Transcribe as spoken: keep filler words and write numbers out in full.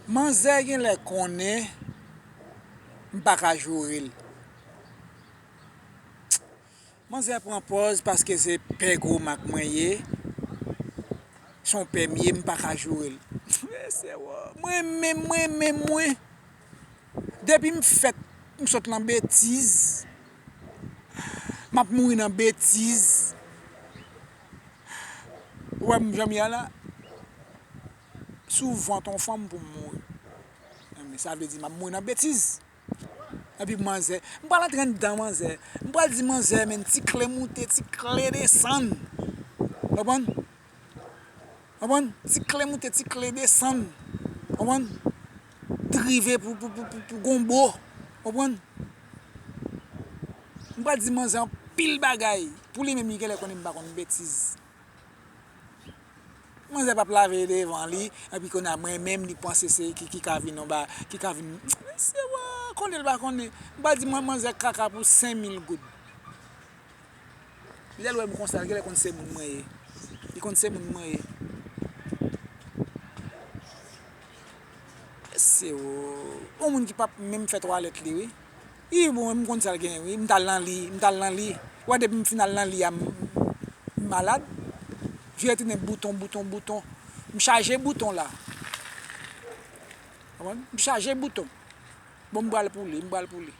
Manzè genlè konnen m pa ka joure l. Manzè pran pòz paske se pè gwo mak mwen ye. Se yon pè m ye, m pa ka joure l. Mesye, wo, mwen menm, mwen menm, mwen. Depi m fèt, m sot nan betiz. M ap mouri nan betiz. Ou wè m jan m ye a la? Souvan, t on fanm pou m mouri. Sa vle di, m ap mouri nan betiz. Epi manzè, m pral antre anndan manzè. M pral di manzè, men ti kle moute, ti kle desann. Konprann? Konprann? Ti kle moute, ti kle desann. Konprann? Drive pou, pou, pou, pou, pou gonbo. Konprann? M pral di manzè anpil bagay. Pou li menm, li genlè konnen m pa konn betiz. Manzè p ap lave devan li, epi kounye a mwen menm li panse se ki, ki ka vin anba, ki ka vin. Mesye, wa, konnen l pa konnen. M pa di mwen manzè kaka pou senk mil goud. Lè l wè m konsa, l genlè konn se moun mwen ye. Li konn se moun mwen ye. Mesye, wo, yon moun ki p ap menm fè twalèt li, wi. Wi, bon, m konn sa l genyen, wi. M t al nan li, m t al nan li. Ou wè, depi m fin al nan li a, m, m malad. Vire tounen bouton, bouton, bouton. M chaje bouton la. Konprann? M chaje bouton. Bon, m pral pou li, m pral pou li.